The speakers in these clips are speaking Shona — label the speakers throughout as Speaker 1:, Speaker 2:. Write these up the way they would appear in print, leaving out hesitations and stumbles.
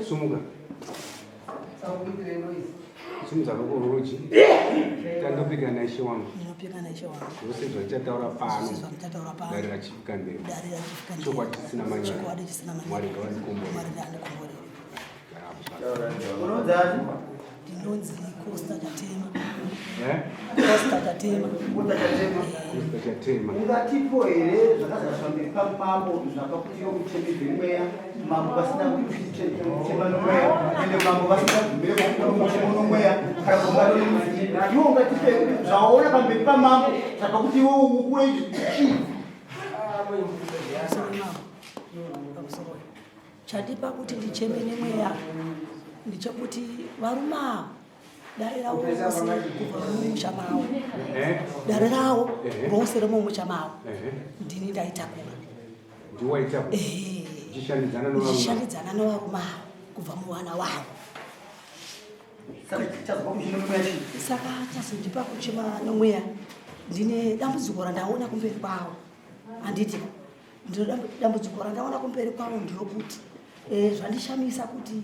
Speaker 1: Sumuka. Simudza ruoko rworudyi. Tandopika naishe wangu.
Speaker 2: Ndinopika naishe wangu.
Speaker 1: Zvose zvandichataura pano.
Speaker 2: Zvose zvandichataura pano.
Speaker 1: Dare rachifika mberi.
Speaker 2: Dare rachifika mberi.
Speaker 1: Chokwadi chisina manyara.
Speaker 2: Chokwadi chisina manyara.
Speaker 1: Mwari ngavandikomborere.
Speaker 2: Mwari ngaandikomborere.
Speaker 1: Gara apo.
Speaker 3: Unonzani?
Speaker 2: Ndinonzi Costa Chatema.
Speaker 1: Eh?
Speaker 2: Costa Chatema.
Speaker 3: Costa Chatema.
Speaker 1: Costa Chatema.
Speaker 3: Ungatipo here zvakazara pamberi pamambo zvapa kuti iwe uchemedze mweya mambo vasina kuchema nomweya ende mambo vasina kubvumire kuchema nomweya kana kuungano nemudzimu iwe ungatipe zvawaona pamberi pamambo zvapa kuti iwe ukure chii?
Speaker 2: Pamusoro mambo. Pamusoro. Chandipa kuti ndicheme nemweya ndechekuti varume ava dare ravo rose kubva mumusha mavo
Speaker 1: Eh?
Speaker 2: dare ravo
Speaker 1: Ehe.
Speaker 2: rose remumusha mavo
Speaker 1: Ehe.
Speaker 2: ndini ndaitakura
Speaker 1: Ndiwaita
Speaker 2: Ehe.
Speaker 1: uchishandidzana nevarume.
Speaker 2: ndichishandidzana nevarume ava kubva muvana wavo
Speaker 3: Saka chazobva kuchine mweya chii?
Speaker 2: saka chazondipa kuchema nomweya ndine dambudziko randaona kumberi kwavo handiti Ndino dambudziko randaona kumberi kwavo ndirokuti eh, zvandishamisa kuti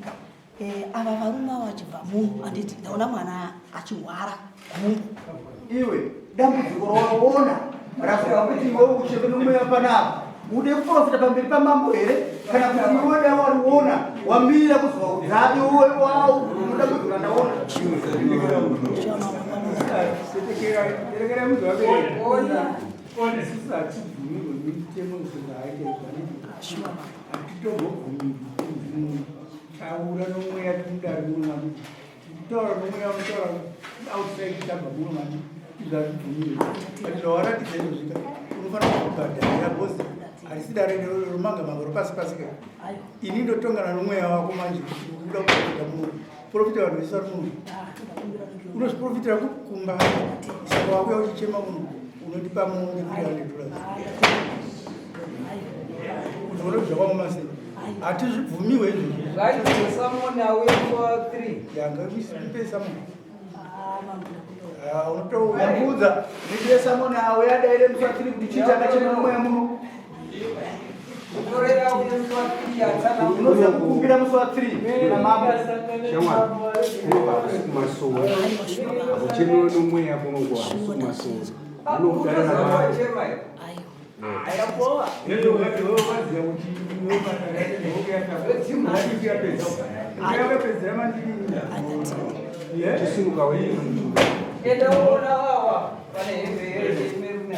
Speaker 2: eh, ava varume ava vachibva muno handiti ndaona mwana achihwara gumbo.
Speaker 3: Iwe dambudziko rawaona razoda kuti iwe ucheve nomweya panapa ude kuprofita pamberi pamambo here kana kuti iwe dai wariona wamirira kuzovaudza iwe wau dambudziko randaona.
Speaker 4: Isusu hatibvumirwe nemitemo zvingaite hatitombobvumirwi kunzi munhu taura nomweya timudare muno mani taura nomweya unotaura outside tabva muno mani izvo hazvibvumirwe but zvawaratidza izvo zvika unofanira kubhadharira bcause harisi dare romanga manga ropasi pasi ka ini ndotongana nomweya wako manje kuti uda kuita muno profita vanhu vese vari muno unozviprofitira kumba saka wakuya uchichema muno unondipa mombe 300 dollars unoona kuti zvakaoma sei hatizvibvumiwe izvozvo yanga mupe samoni unotouudza
Speaker 3: ndipe samoni auya adaire musi wa 3 kuti chii chakachema nomweya muno Unoziva kukumbira musi wa 3 kuna mambo.
Speaker 1: Shamwari, kuno hakusi kumasowe. Hakuchemiwe nomweya kuno hakusi kumasowe. Unokudana navanhu. Chisimuka wewe.
Speaker 5: Enda uona wawa pane hembe yemeruna.